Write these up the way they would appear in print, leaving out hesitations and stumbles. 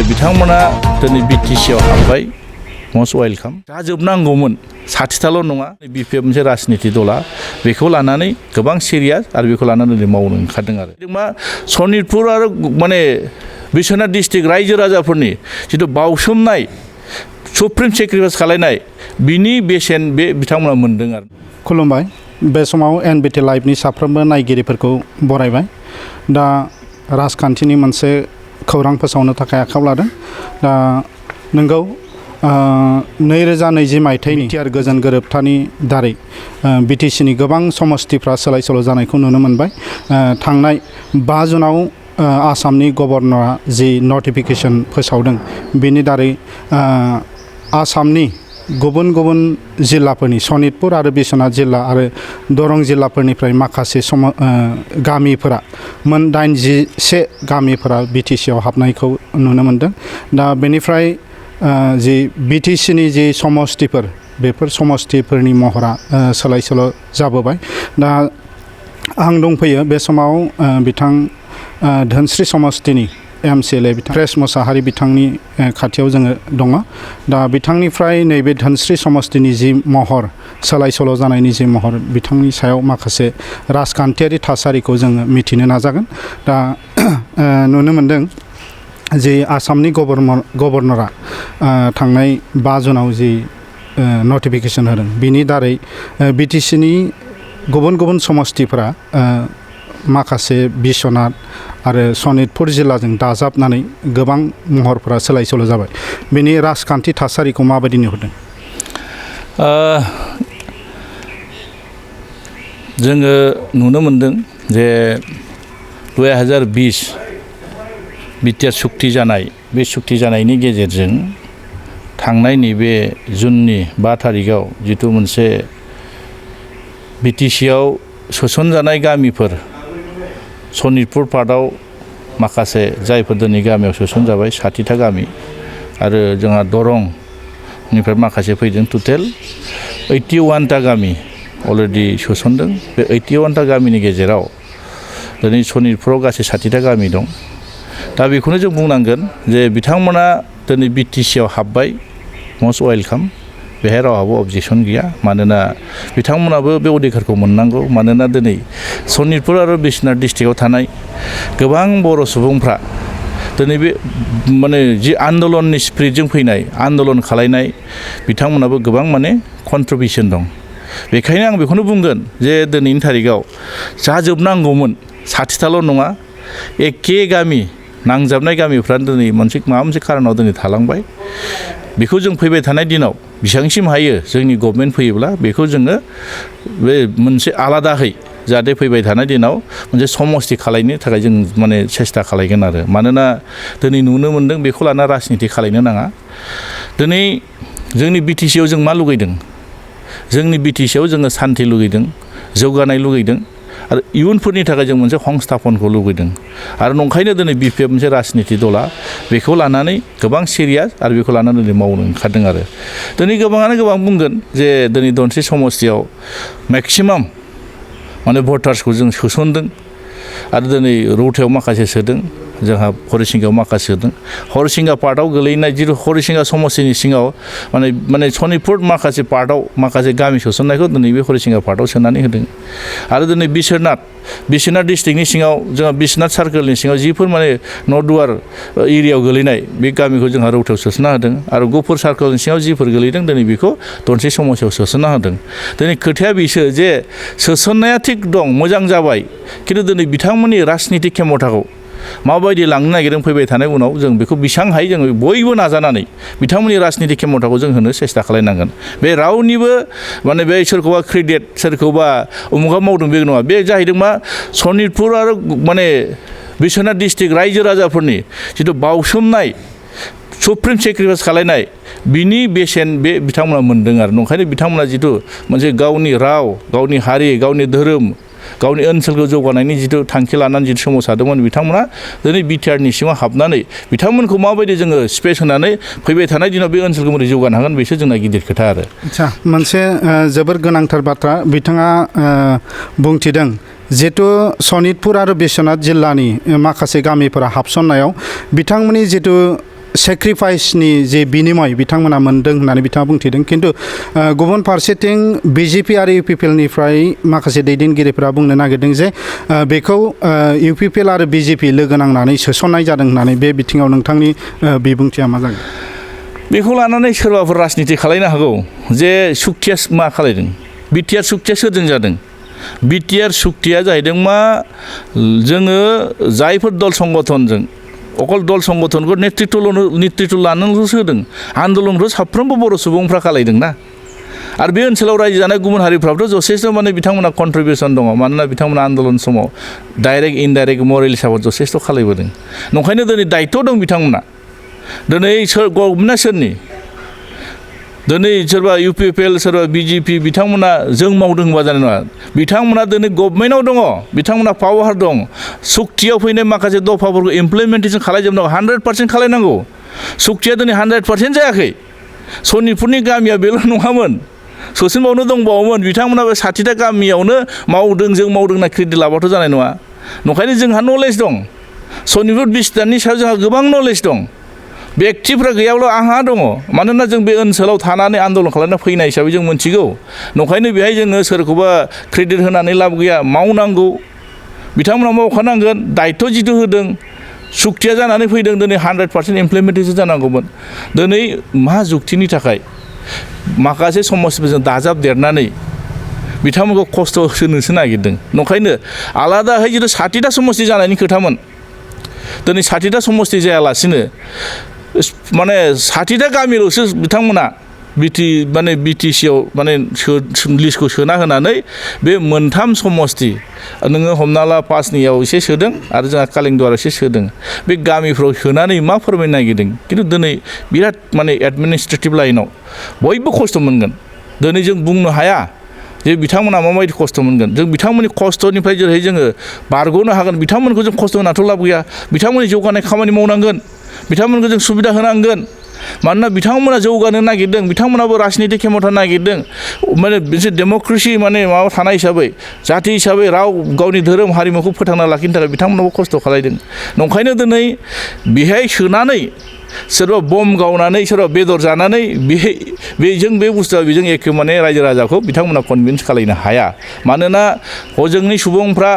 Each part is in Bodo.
बिथांमोना दिनै बिटिसिआव हाबबाय मस्ट वेलकाम जाजोबनांगौमोन साथिथाल' नङा बिपिएफ मोनसे राजनिति दला बेखौ लानानै गोबां सिरियास आरो बेखौ लानानै दिनै मावनो ओंखारदों आरो मा सनितपुर आरो माने बिश्वनाथ डिस्ट्रिक्ट रायजो राजाफोरनि जिथु बावसोमनाय सुप्रिम सेक्रिफाइस खालायनाय बिनि बेसेन बे बिथांमोना मोनदों आरो खुलुमबाय बे समाव एनबिटि लाइभनि साफ्रोमबो नायगिरिफोरखौ बरायबाय दा राजखान्थिनि मोनसे खौरां फोसावनो थाखाय आखायाव लादों दा नोंगौ 2020 मायथाइनि बिटिआर गोजोन गोरोबथानि दारै बिटिसिनि गोबां समस्तिफ्रा सोलाय सोल' जानायखौ नुनो मोनबाय थांनाय 5 जुनाव आसामनि गभर्नरा जि नटिफिकेसन फोसावदों बिनि दारै आसामनि गुबुन गुबुन जिल्लाफोरनि सनितपुर आरो बिश्वनाथ जिल्ला आरो दरं जिल्लाफोरनिफ्राय माखासे गामिफोरा मोन 81 गामिफोरा बिटिसिआव हाबनायखौ नुनो मोनदों दा बेनिफ्राय जि बिटिसिनि जि समस्तिफोर बेफोर समस्तिफोरनि महरा सोलाय सोल' जाबोबाय दा आं दंफैयो बे समाव बिथां धोनस्री समस्तिनि एमसिएलए प्रेस मोसाहारि बिथांनि खाथियाव जोङो दङ दा बिथांनिफ्राय नैबे धोनस्री समस्तिनि जि महर सोलाय सोल' जानायनि जि महर बिथांनि सायाव माखासे राजखान्थियारि थासारिखौ जोङो मिथिनो नाजागोन दा नुनो मोनदों जि आसामनि गभर्नरा थांनाय 5 जुनाव जि नटिफिकेसन होदों बिनि दारै बिटिसिनि गुबुन गुबुन समस्तिफोरा माखासे बिश्वनाथ आरो सनितपुर जिल्लाजों दाजाबनानै गोबां महरफोरा सोलाय सोल' जाबाय बेनि राजखान्थि थासारिखौ माबायदि नुहुरदों जोङो नुनो मोनदों जे 2020 बिटिआर सुक्ति जानाय बे सुक्ति जानायनि गेजेरजों थांनाय नैबे जुननि 5 थारिखआव जिथु मोनसे बिटिसिआव सोसनजानाय गामिफोर सनितपुर पार्टआव माखासे जायफोर दिनै गामियाव सोसनजाबाय 60था गामि आरो जोंहा दरंनिफ्राय माखासे फैदों टटेल 81था गामि अलरेडि सोसनदों बे 81था गामिनि गेजेराव दिनै सनितपुराव गासै 60था गामि दं दा बेखौनो जों बुंनांगोन जे बिथांमोना दिनै बिटिसिआव हाबबाय मस्ट वेलकाम बेहाय रावहाबो अबजेक्सन गैया मानोना बिथांमोनाबो बे अधिकारखौ मोननांगौ मानोना दिनै सनितपुर आरो बिश्वनाथ डिस्ट्रिक्टआव थानाय गोबां बर' सुबुंफ्रा दिनै बे माने जि आन्दलननि स्पिरिटजों फैनाय आन्दलन खालायनाय बिथांमोनाबो गोबां माने कन्ट्रिबिउसन दं बेखायनो आं बेखौनो बुंगोन जे दिनैनि थारिखआव जाजोबनांगौमोन 60थाल' नङा एखे गामि नांजाबनाय गामिफ्रानो दिनै माबा मोनसे खारनाव दिनै थालांबाय बेखौ जों फैबाय थानाय दिनाव बेसेबांसिम हायो जोंनि गभर्नमेन्ट फैयोब्ला बेखौ जोङो बे मोनसे आलादाहै जाहाथे फैबाय थानाय दिनाव मोनसे समस्ति खालायनो थाखाय जों माने सेस्था खालायगोन आरो मानोना दिनै नुनो मोनदों बेखौ लाना राजनिति खालायनो नाङा दिनै जोंनि बिटिसिआव जों मा लुगैदों जोंनि बिटिसिआव जोङो सान्थि लुगैदों जौगानाय लुगैदों आरो इयुनफोरनि थाखाय जों मोनसे संस्थापनखौ लुगैदों आरो नंखायनो दिनै बिपिएफ मोनसे राजनिति दला बेखौ लानानै गोबां सिरियास आरो बेखौ लानानै दिनै मावनो ओंखारदों आरो दिनै गोबाङानो गोबां बुंगोन जे दिनै धोनस्री समस्तियाव मेक्सिमाम माने भटार्सखौ जों सोसनदों आरो दिनै रौतायाव माखासे सोदों जोंहा हरिसिंगायाव माखासे सोदों हरिसिंगा पार्टआव गोलैनाय जिथु हरिसिंगा समस्तिनि सिङाव माने सनितपुर माखासे पार्टआव माखासे गामि सोसननायखौ दिनै बे हरिसिंगा पार्टआव सोनानै होदों आरो दिनै बिश्वनाथ डिस्ट्रिक्टनि सिङाव जोंहा बिश्वनाथ सार्कोलनि सिङाव जिफोर माने नर्दुवार एरियायाव गोलैनाय बे गामिखौ जोंहा रौतायाव सोसनना होदों आरो गफुर सार्कोलनि सिङाव जिफोर गोलैदों दिनै बेखौ धोनस्री समस्तियाव सोसनना होदों दिनै खोथाया बेसो जे सोसननाया थिग दं मोजां जाबाय खिन्थु दिनै बिथांमोननि राजनिति खेमथाखौ माबायदि लांनो नागिरदों फैबाय थानाय उनाव जों बेखौ बेसां हायो जों बयबो नाजानानै बिथांमोननि राजनिति खेमथाखौ जों होनो सेस्था खालायनांगोन बे रावनिबो माने बे सोरखौबा क्रेडिट सोरखौबा उमुगा मावदों बे नङा बे जाहैदों मा सनितपुर आरो माने बिश्वनाथ डिस्ट्रिक्ट रायजो राजाफोरनि जिथु बावसोमनाय सुप्रिम सेक्रिफाइस खालायनाय बिनि बेसेन बे बिथांमोना मोनदों आरो नंखायनो बिथांमोना जिथु मोनसे गावनि राव गावनि हारि गावनि धोरोम गावनि ओनसोलखौ जौगानायनि जिथु थांखि लानानै जिथु सोमावसारदोंमोन बिथांमोना दिनै बिटिआरनि सिङाव हाबनानै बिथांमोनखौ माबायदि जोङो स्पेस होनानै फैबाय थानाय दिनाव बे ओनसोलखौ बोरै जौगानो हागोन बेसो जोंना गिदिर खोथा आरो आच्छा मोनसे जोबोर गोनांथार बाथ्रा बिथाङा बुंथिदों जिहेतु सनितपुर आरो बिश्वनाथ जिल्लानि माखासे गामिफोरा हाबसननायाव बिथांमोननि जितु सेक्रिफाइसनि जे बिनिमय बिथांमोना मोन्दों होननानै बिथाङा बुंथिदों खिन्थु गुबुन फारसेथिं बिजेपि आरो इउपिपिएलनिफ्राय माखासे दैदेनगिरिफोरा बुंनो नागिरदों जे बेखौ इउपिपिएल आरो बिजेपि लोगो नांनानै सोसननाय जादों होननानै बे बिथिङाव नोंथांनि बिबुंथिया मा जागोन बेखौ लानानै सोरबाफोर राजनिति खालायनो हागौ जे सुक्तिया मा खालायदों बिटिआर सुक्तिया सोरजों जादों बिटिआर सुक्तिया जाहैदों मा जोङो जायफोर दल संगठनजों अकल दल संगठनखौ नेतृत्व लानोल'सो होदों आन्दलनखौ साफ्रोमबो बर' सुबुंफ्रा खालायदों ना आरो बे ओनसोलाव रायजो जानाय गुबुन हारिफ्राबोथ' जथेस्थ' माने बिथांमोना कन्ट्रिबिउसन दङ मानोना बिथांमोना आन्दलन समाव डाइरेक्ट इनडाइरेक्ट मरेल हिसाबै जथेस्थ' खालायबोदों नंखायनो दिनै दायित्व दं बिथांमोना दिनै गभर्नमेन्टआ सोरनि दिनै सोरबा इउपिपिएल सोरबा बिजेपि बिथांमोना जों मावदों होनबा जानाय नङा बिथांमोना दिनै गभर्नमेन्टआव दङ बिथांमोना पावार दं सुक्तियाव फैनाय माखासे दफाफोरखौ इमप्लिमेन्टेसन खालायजोबनांगौ 100% खालायनांगौ सुक्तिया दिनै 100% जायाखै सनितपुरनि गामिया बेल' नङामोन ससिनबावनो दंबावोमोन बिथांमोनाबो 60टा गामियावनो मावदों जों मावदों होनना क्रेडिट लाबाथ' जानाय नङा नंखायनो जोंहा नलेज दं सनितपुर बिसदाननि सायाव जोंहा गोबां नलेज दं व्यक्तिफ्रा गैयाब्ला आंहा दङ मानोना जों बे ओनसोलाव थानानै आन्दलन खालामना फैनाय हिसाबै जों मोनथिगौ नंखायनो बेहाय जोङो सोरखौबा क्रेडिट होनानै लाब गैया मावनांगौ बिथांमोना मावखानांगोन दायित्व जिथु होदों सुक्तिया जानानै फैदों दिनै 100% इमप्लिमेन्टेसन जानांगौमोन दिनै मा जुक्तिनि थाखाय माखासे समस्याफोरजों दाजाबदेरनानै बिथांमोनखौ खस्थ' होनोसो नागिरदों नंखायनो आलादाहै जिथु 60टा समस्ति जानायनि खोथामोन दिनै 60टा समस्ति जायालासिनो माने 60टा गामिल'सो बिथांमोना बिटिसिआव माने लिस्टखौ सोना होनानै बे मोनथाम समस्ति नोङो हमना ला पासनियाव एसे सोदों आरो जोंहा कालिंदुवाराव एसे सोदों बे गामिफ्राव सोनानै मा फोरमायनो नागिरदों खिन्थु दिनै बिराद माने एडमिनिस्ट्रेटिभ लाइनाव बयबो खस्थ' मोनगोन दिनै जों बुंनो हाया जे बिथांमोना माबायदि खस्थ' मोनगोन जों बिथांमोननि खस्थ'निफ्राय जेरै जोङो बारग'नो हागोन बिथांमोनखौ जों खस्थ' होनाथ' लाब गैया बिथांमोननि जौगानाय खामानि मावनांगोन बिथांमोनखौ जों सुबिदा होनांगोन मानोना बिथांमोना जौगानो नागिरदों बिथांमोनाबो राजनिति खेमथा नागिरदों माने मोनसे डेम'क्रेसि माने माबा थानाय हिसाबै जाथि हिसाबै राव गावनि धोरोम हारिमुखौ फोथांना लाखिनो थाखाय बिथांमोनाबो खस्थ' खालायदों नंखायनो दिनै बेहाय सोनानै सोरबा बम गावनानै सोरबा बेदर जानानै बेजों बे बुस्थुआ बेजों एखे माने रायजो राजाखौ बिथांमोना कनभिन्स खालायनो हाया मानोना हजोंनि सुबुंफ्रा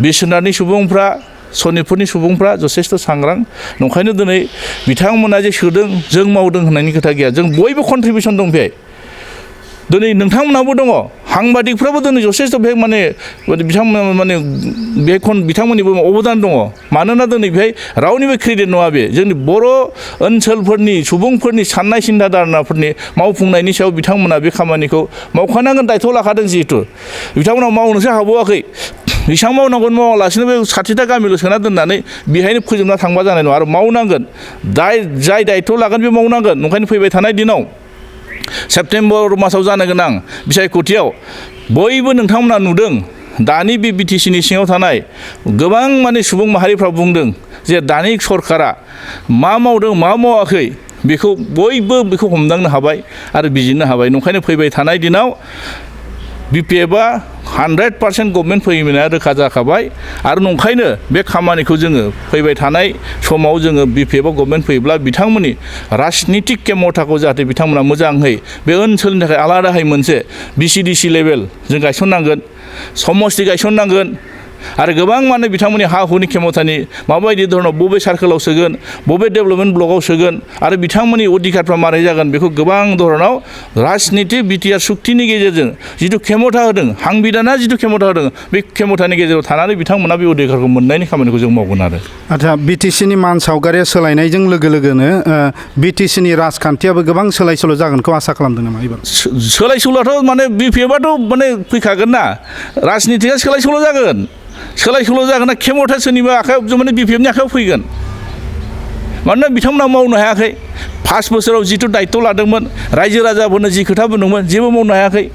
बिश्वनाथनि सुबुंफ्रा सनितपुरनि सुबुंफ्रा जथेस्थ' सांग्रां नंखायनो दिनै बिथांमोना जे सोदों जों मावदों होननायनि खोथा गैया जों बयबो कन्ट्रिबिउसन दं बेहाय दिनै नोंथांमोनाबो दङ साংবাদিকफ्राबो दिनै जथेस्थ' बेहाय माने बिथांमोना माने बे बिथांमोननिबो अबदान दङ मानोना दिनै बेहाय रावनिबो क्रेडिट नङा बे जोंनि बर' ओनसोलफोरनि सुबुंफोरनि साननाय सिन्था धारणाफोरनि मावफुंनायनि सायाव बिथांमोना बे खामानिखौ मावखानांगोन दायित्व लाखादों जिहेतु बिथांमोना मावनोसो हाबावाखै बेसेबां मावनांगोन मावालासिनो बे 60टा गामिल' सोना दोननानै बेहायनो फोजोबना थांबा जानाय नङा आरो मावनांगोन जाय दायित्व लागोन बे मावनांगोन ओंखायनो फैबाय थानाय दिनाव सेप्तेम्बर मासाव जानो गोनां बिसायख'थियाव बयबो नोंथांमोना नुदों दानि बे बिटिसिनि सिङाव थानाय गोबां माने सुबुं माहारिफ्रा बुंदों जे दानि सरकारा मा मावदों मा मावाखै बेखौ बयबो बेखौ हमदांनो हाबाय आरो बिजिरनो हाबाय नंखायनो फैबाय थानाय दिनाव बिपिएफआ 100% गभर्नमेन्ट फैयोमोना रोखा जाखाबाय आरो नंखायनो बे खामानिखौ जोङो फैबाय थानाय समाव जोङो बिपिएफआव गभर्नमेन्ट फैयोब्ला बिथांमोननि राजनितिक केमथाखौ जाहाथे बिथांमोना मोजाङै बे ओनसोलनि थाखाय आलादायै मोनसे बिसिडिसि लेभेल जों गायसननांगोन समस्ति गायसननांगोन आरो गोबां माने बिथांमोननि हा हुनि खेमथानि माबायदि धरनाव बबे सार्केलाव सोगोन बबे डेभेलपमेन्ट ब्लकआव सोगोन आरो बिथांमोननि अधिकारफ्रा मारै जागोन बेखौ गोबां धरनाव राजनिति बिटिआर सुक्तिनि गेजेरजों जिथु खेमथा होदों हांबिधाना जिथु खेमथा होदों बे खेमथानि गेजेराव थानानै बिथांमोना बे अधिकारखौ मोननायनि खामानिखौ जों मावगोन आरो आच्चा बिटिसिनि मान सावगारिया सोलायनायजों लोगो लोगोनो बिटिसिनि राजखान्थियाबो गोबां सोलाय सोल' जागोनखौ आसा खालामदों नामा एबार सोलाय सोल'आथ' माने बिपिएफआथ' माने फैखागोन ना राजनितिया सोलाय सोल' जागोन सोलाय सोल' जागोन ना खेमथा सोरनिबा आखायाव माने बिपिएफनि आखायाव फैगोन मानोना बिथांमोना मावनो हायाखै 5 बोसोराव जिथु दायित्व लादोंमोन रायजो राजाफोरनो जि खोथा बुंदोंमोन जेबो मावनो हायाखै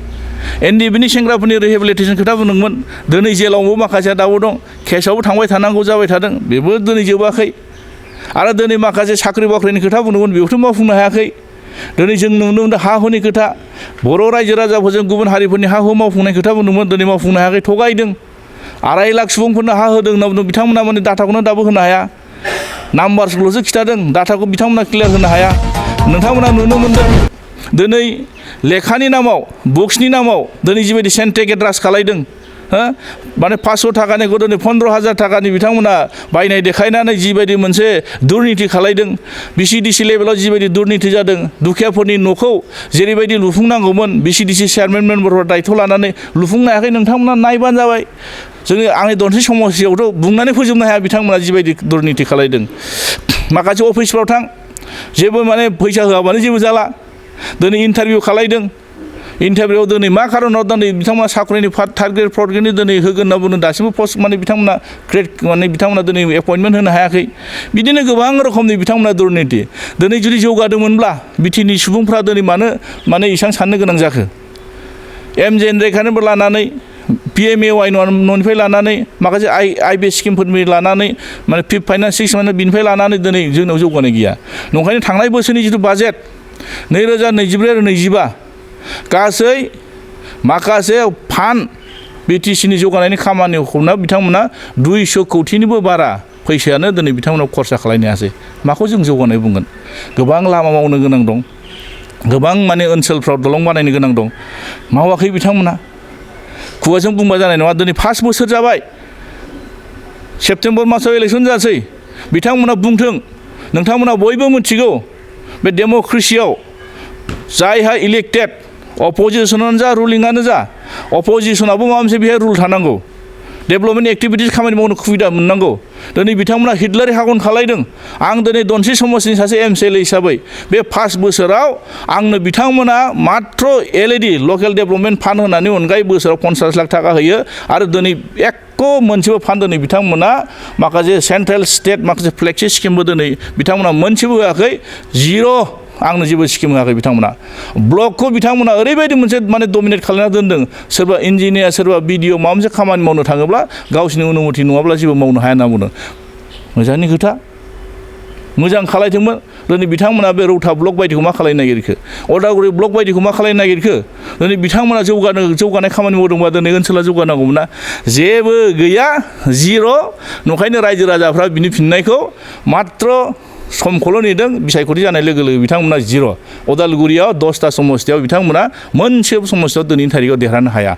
एनडिएफनि सेंग्राफोरनि रिहेबिलिटेसन खोथा बुंदोंमोन दिनै जेलावबो माखासेया दाबो दं केसआवबो थांबाय थानांगौ जाबाय थादों बेबो दिनै जोबाखै आरो दिनै माखासे साख्रि बाख्रिनि खोथा बुंदोंमोन बेखौथ' मावफुंनो हायाखै दिनै जों नुनो मोनदों हा हुनि खोथा बर' रायजो राजाफोरजों गुबुन हारिफोरनि हा हु मावफुंनाय खोथा बुंदोंमोन दिनै मावफुंनो हायाखै थगायदों 2.5 लाख सुबुंफोरनो हा होदों होनना बुंदों बिथांमोना माने डाटाखौनो दाबो होनो हाया नाम्बारसखौल'सो खिथादों डाटाखौ बिथांमोना क्लियार होनो हाया नोंथांमोना नुनो मोनदों दिनै लेखानि नामाव बुक्सनि नामाव दिनै जिबायदि सेन्ट्रेक एड्रास खालायदों हो माने 500 थाखानिखौ दिनै 15,000 थाखानि बिथांमोना बायनाय देखायनानै जिबायदि मोनसे दुर्निति खालायदों बिसिडिसि लेभेलाव जिबायदि दुर्निति जादों दुखियाफोरनि न'खौ जेरैबायदि लुफुंनांगौमोन बिसिडिसि चेयारमेन मेम्बारफोरा दायथ' लानानै लुफुंनो हायाखै नोंथांमोना नायबानो जाबाय जोंनि आंनि दनसे समस्यायावथ' बुंनानै फोजोबनो हाया बिथांमोना जिबायदि दुर्निति खालायदों माखासे अफिसफ्राव थां जेबो माने फैसा होआबानो जेबो जाला दिनै इन्टारभिउ खालायदों इन्टारभिउआव दिनै मा खारनाव दिनै बिथांमोना साख्रिनि थार्ड ग्रेड फर्थ ग्रेडनि दिनै होगोन होनना बुंदों दासिमबो पस्ट माने बिथांमोना ग्रेड माने बिथांमोना दिनै एपइन्टमेन्ट होनो हायाखै बिदिनो गोबां रोखोमनि बिथांमोना दुर्निति दिनै जुदि जौगादोंमोनब्ला बिटिनि सुबुंफ्रा दिनै माने इसां साननो गोनां जाखो एमजेएनरेगानिफ्राय लानानै PMAY न'निफ्राय लानानै माखासे आइबि स्किमफोरनिफ्राय लानानै माने 5th फाइनान्स 6th माने बिनिफ्राय लानानै दिनै जोंनाव जौगानाय गैया नंखायनो थांनाय बोसोरनि जिथु बाजेट 2024 आरो 25 गासै माखासे फान्ड बिटिसिनि जौगानायनि खामानिखौनो बिथांमोना 200 कौटिनिबो बारा फैसायानो दिनै बिथांमोनाव खरसा खालायनो हायासै माखौ जों जौगानाय बुंगोन गोबां लामा मावनो गोनां दं गोबां माने ओनसोलफ्राव दलं बानायनो गोनां दं मावाखै बिथांमोना खुगाजों बुंबा जानाय नङा दिनै 5 बोसोर जाबाय सेप्तेम्बर मासाव इलेक्सन जासै बिथांमोना बुंथों नोंथांमोना बयबो मिथिगौ बे डेम'क्रेसियाव जायहा इलेक्टेड अपोजिशनानो जा रुलिंआनो जा अपोजिशनाबो माबा मोनसे बेहाय रुल थानांगौ डेभेलपमेन्ट एक्टिभिटिस खामानि मावनो सुबिदा मोननांगौ दिनै बिथांमोना हिटलारि हागन खालायदों आं दिनै दनसि समस्तिनि सासे MCLA हिसाबै बे 5 बोसोराव आंनो बिथांमोना मात्र LED लकेल डेभेलपमेन्ट फान्ड होनायनि अनगायै बोसोराव 50 लाख थाखा होयो आरो दिनै एक मोनसेबो फान्ड दिनै बिथांमोना माखासे सेन्ट्रेल स्टेट माखासे फ्लेक्सि स्किमबो दिनै बिथांमोना मोनसेबो होआखै जिर' आंनो जेबो स्किम होआखै बिथांमोना ब्लकखौ बिथांमोना ओरैबायदि मोनसे माने डमिनेट खालामना दोनदों सोरबा इन्जिनियार सोरबा BDO माबा मोनसे खामानि मावनो थाङोब्ला गावसिनि अनुमति नङाब्ला जेबो मावनो हाया होनना बुंदों मोजांनि खोथा मोजां खालायदोंमोन दिनै बिथांमोना बे रौता ब्लक बायदिखौ मा खालायनो नागिरखो अदालगुरि ब्लक बायदिखौ मा खालायनो नागिरखो दिनै बिथांमोना जौगानाय खामानि मावदोंबा दिनै ओनसोला जौगानांगौमोन ना जेबो गैया जिर' नंखायनो रायजो राजाफ्रा बिनि फिननायखौ मात्र समखौल' नेदों बिसायख'थि जानाय लोगो लोगो बिथांमोना जिर' अदालगुरियाव 10टा समस्तियाव बिथांमोना मोनसेबो समस्तियाव दिनैनि थारिखआव देरहानो हाया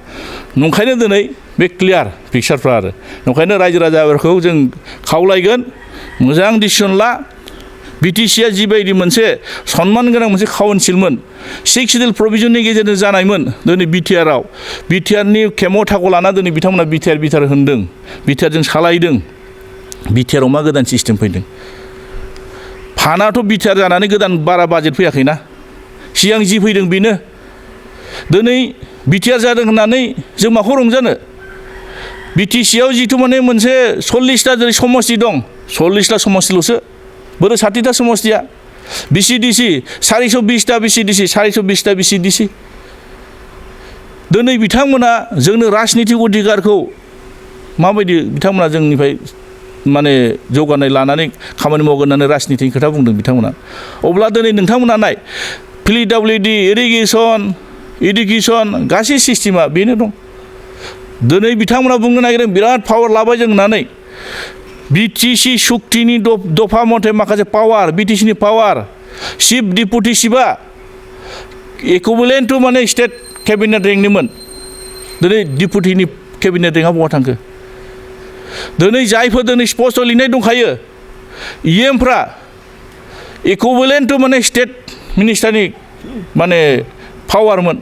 नंखायनो दिनै बे क्लियार पिक्सारफ्रा आरो नंखायनो रायजो राजाफोरखौ जों खावलायगोन मोजां डिसिसन ला बिटिसिया जिबायदि मोनसे सनमान गोनां मोनसे काउन्सिलमोन 6 सिडिउल प्रभिजननि गेजेरजों जानायमोन दिनै बिटिआरनि खेमथाखौ लाना दिनै बिथांमोना बिटिआर होनदों बिटिआरजों सालायदों बिटिआराव मा गोदान सिस्टेम फैदों फानाथ' बिटिआर जानानै गोदान बारा बाजेट फैयाखैना सिगां जि फैदों बेनो दिनै बिटिआर जादों होननानै जों माखौ रंजानो बिटिसियाव जिथु माने मोनसे 40टा जेरै समस्ति दं 40टा समस्तिल'सो बोरो 60टा समस्तिया बिसिडिसि 420टा बिसिडिसि 420टा बिसिडिसि दिनै बिथांमोना जोंनो राजनितिक अधिकारखौ माबायदि बिथांमोना जोंनिफ्राय माने जौगानाय लानानै खामानि मावगोन होननानै राजनितिनि खोथा बुंदों बिथांमोना अब्ला दिनै नोंथांमोना नाय PWD इरिगेसन इडुकेसन गासै सिस्टेमा बेनो दं दिनै बिथांमोना बुंनो नागिरदों बिराद पावार लाबाय जों होननानै बिटिसि सुक्तिनि दफा मथे माखासे पावार बिटिसिनि पावार चिफ डिपुटि चिफआ इकुइभेलेन्ट टु माने स्टेट केबिनेट रेंकनिमोन दिनै डिपुटिनि केबिनेट रेंकआ बहा थांखो दिनै जायफोर दिनै स्पस्ट लिरनाय दंखायो EMफ्रा इकुइभेलेन्ट टु माने स्टेट मिनिस्टारनि माने पावारमोन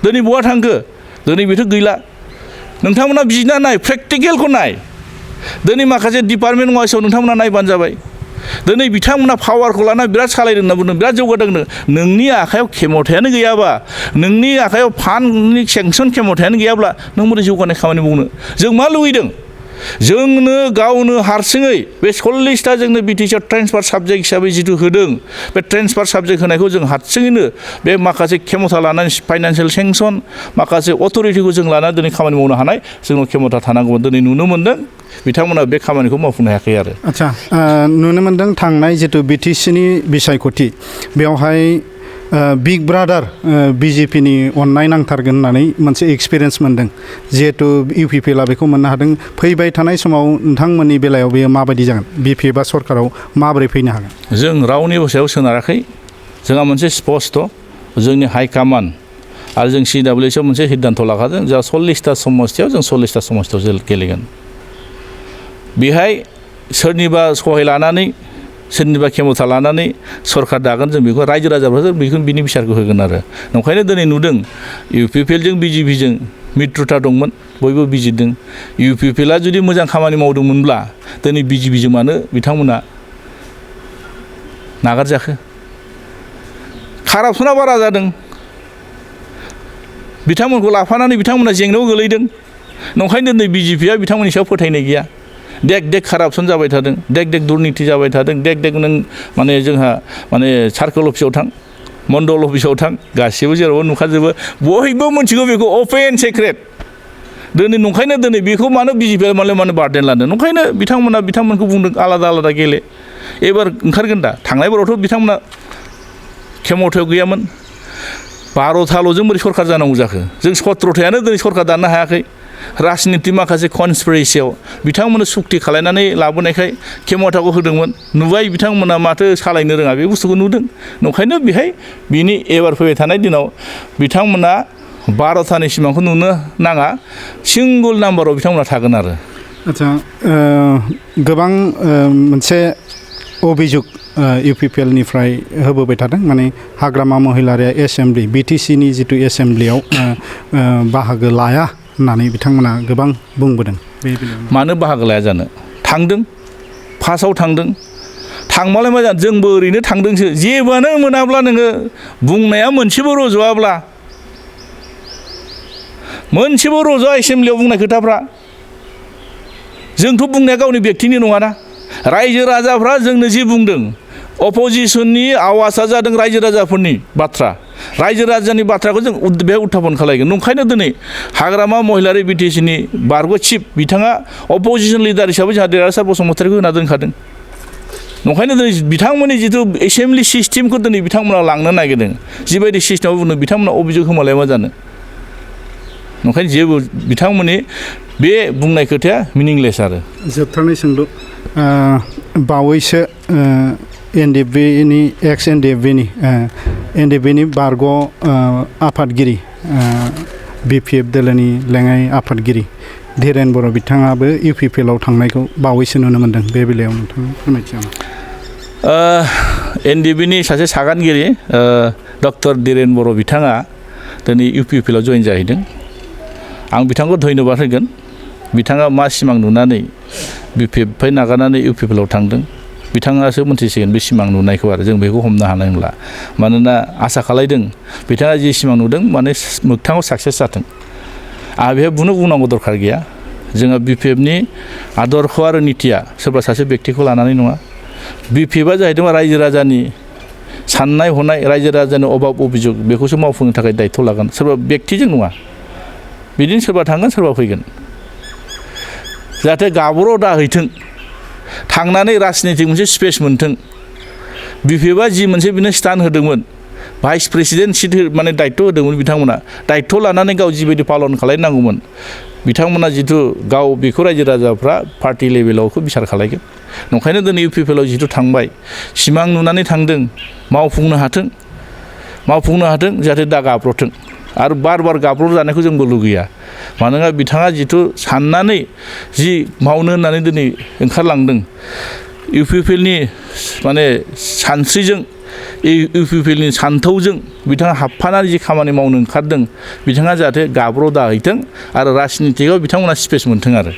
दिनै बहा थांखो दिनै बेथ' गैला नोंथांमोना बिजिना नाय प्रेक्टिकेलखौ नाय दिनै माखासे डिपार्टमेन्ट वाइसआव नोंथांमोना नायबानो जाबाय दिनै बिथांमोना पावारखौ लाना बिराद सालायदों होनना बुंदों बिराद जौगादों नोंनि आखायाव खेमथायानो गैयाबा नोंनि आखायाव फान्डनि सेंसन खेमथायानो गैयाब्ला नों बोरै जौगानाय खामानि मावनो जों मा लुबैदों जोंनो गावनो हारसिङै बे 40टा जोंनो बिटिसिआव ट्रेन्सफार साबजेक्ट हिसाबै जिथु होदों बे ट्रेन्सफार साबजेक्ट होनायखौ जों हारसिङैनो बे माखासे खेमथा लानानै फाइनान्सियेल सेंसन माखासे अथरिटिखौ जों लानानै दिनै खामानि मावनो हानाय जोंनाव खेमथा थानांगौमोन दिनै नुनो मोन्दों बिथांमोना बे खामानिखौ मावफुंनो हायाखै आरो आच्छा नुनो मोन्दों थांनाय जिथु बिटिसिनि बिसायख'थि बेवहाय बिग ब्रादार बिजेपिनि अननाय नांथारगोन होननानै मोनसे एक्सपिरियेन्स मोनदों जिहेथु इउपिपिएलआ बेखौ मोननो हादों फैबाय थानाय समाव नोंथांमोननि बेलायाव बेयो माबायदि जागोन बिपिएफआ सरकाराव माबोरै फैनो हागोन जों रावनिबो सायाव सोनाराखै जोंहा मोनसे स्पस्ट जोंनि हाइकामान आरो जों CWSआव मोनसे सिद्धान्त लाखादों जोंहा 40टा समस्तियाव जों 40टा समस्तियाव गेलेगोन बेहाय सोरनिबा सहाय लानानै सोरनिबा खेमथा लानानै सरकार दागोन जों बेखौ रायजो राजाफ्रा बेखौ बिनि बिसारखौ होगोन आरो नंखायनो दिनै नुदों इउपिपिएलजों बिजेपिजों मित्रता दंमोन बयबो बिजिरदों इउपिपिएलआ जुदि मोजां खामानि मावदोंमोनब्ला दिनै बिजेपिजों मानो बिथांमोना नागारजाखो कारापसना बारा जादों बिथांमोनखौ लाफानानै बिथांमोना जेंनायाव गोलैदों नंखायनो दिनै बिजेपिआ बिथांमोननि सायाव फोथायनाय गैया देक देक कारापसन जाबाय थादों देक देक दुर्निति जाबाय थादों देक देक नों माने जोंहा माने सार्कोल अफिसाव थां मण्डल अफिसाव थां गासिबो जेरावबो नुखाजोबो बयबो मिथिगौ बेखौ अपेन सेक्रेट दिनै नंखायनो दिनै बेखौ मानो बिजेपिआ मानो बार्डेन लादों नंखायनो बिथांमोनखौ बुंदों आलादा आलादा गेले एबार ओंखारगोन दा थांनाय बारावथ' बिथांमोना खेमथायाव गैयामोन 12थाल'जों बोरै सरकार जानांगौ जाखो जों 17थायानो दिनै सरकार दानो हायाखै राजनिति माखासे कनस्पिरेसियाव बिथांमोना सुक्ति खालायनानै लाबोनायखाय खेमथाखौ होदोंमोन नुबाय बिथांमोना माथो सालायनो रोङा बे बुस्थुखौ नुदों नंखायनो बेहाय बिनि एबार फैबाय थानाय दिनाव बिथांमोना 12थानि सिमांखौ नुनो नाङा सिंगल नाम्बाराव बिथांमोना थागोन आरो आच्चा गोबां मोनसे अभियोग इउपिपिएलनिफ्राय होबोबाय थादों माने हाग्रामा महिलारिया एसेम्ब्लि बिटिसिनि जितु एसेम्ब्लियाव बाहागो लाया होननानै बिथांमोना गोबां बुंबोदों बे मानो बाहागो लाया जानो थांदों फार्स्टआव थांदों थांबालाय मा जानो जोंबो ओरैनो थांदोंसो जेबोआनो मोनाब्ला नोङो बुंनाया मोनसेबो रज'आब्ला मोनसेबो रज'आ एसेम्ब्लियाव बुंनाय खोथाफ्रा जोंथ' बुंनाया गावनि बेक्तिनि नङाना रायजो राजाफ्रा जोंनो जि बुंदों अपोजिसननि आवाजआ जादों रायजो राजाफोरनि बाथ्रा रायजो राजानि बाथ्राखौ जों बेहाय उत्थापन खालायगोन नंखायनो दिनै हाग्रामा महिलारि बिटिसिनि बारग' चिफ बिथाङा अपोजिसन लिडार हिसाबै जोंहा देरहासार बसुमतारीखौ होना दोनखादों नंखायनो दिनै बिथांमोननि जिथु एसेम्ब्लि सिस्टेमखौ दिनै बिथांमोना लांनो नागिरदों जिबायदि सिस्टेमाव बुंदों बिथांमोना अभियोग होमालाय मा जानो नंखायनो जेबो बिथांमोननि बे बुंनाय खोथाया मिनिंलेस आरो जोबथारनाय सोंलु बावैसो एनडिएफबिनि एक्स एनडिएफबिनि बारग' आफादगिरि बिपिएफ दोलोनि लेङाइ आफादगिरि धीरेन बर' बिथाङाबो इउपिपिएलआव थांनायखौ बावैसो नुनो मोन्दों बे बेलायाव नोंथाङा फोरमायथिया एनडिएफबिनि सासे सागानगिरि डक्टर धीरेन बर' बिथाङा दिनै इउपिपिएलआव जइन जाहैदों आं बिथांखौ धन्यबाद होगोन बिथाङा मा सिमां नुनानै बिपिएफनिफ्राय नागारनानै इउपिपिएलआव थांदों बिथाङासो मोनथिसिगोन बे सिमां नुनायखौ आरो जों बेखौ हमनो हानाय नंला मानोना आसा खालायदों बिथाङा जि सिमां नुदों माने मोगथाङाव साक्सेस जाथों आंहा बेहाय बुंनांगौ दरखार गैया जोंहा बिपिएफनि आदर्श आरो नितिया सोरबा सासे बेक्तिखौ लानानै नङा बिपिएफआ जाहैदों रायजो राजानि साननाय हनाय रायजो राजानि अभाब अभियोग बेखौसो मावफुंनो थाखाय दायित्व लागोन सोरबा बेक्तिजों नङा बिदिनो सोरबा थांगोन सोरबा फैगोन जाहाथे गाब्र' दाहैथों थांनानै राजनितिक मोनसे स्पेस मोनथों बिपिएफआ जि मोनसे बिनो स्टान्ड होदोंमोन भाइस प्रेसिडेन्ट सिट माने दायित्व होदोंमोन बिथांमोना दायित्व लानानै गाव जिबायदि पालन खालायनांगौमोन बिथांमोना जिथु गाव बेखौ रायजो राजाफ्रा पार्टि लेभेलावखौ बिसार खालायगोन नंखायनो दिनै इउपिपिएलआव जिथु थांबाय सिमां नुनानै थांदों मावफुंनो हाथों जाहाथे दा गाब्रथों आरो बार गाब्र' जानायखौ जोंबो लुगैया मानोना बिथाङा जिथु साननानै जि मावनो होननानै दिनै ओंखारलांदों इउपिपिएलनि माने सानस्रिजों इउपिपिएलनि सान्थौजों बिथाङा हाबफानानै जि खामानि मावनो ओंखारदों बिथाङा जाहाथे गाब्र' दाहैथों आरो राजनितिकआव बिथांमोना स्पेस मोनथों आरो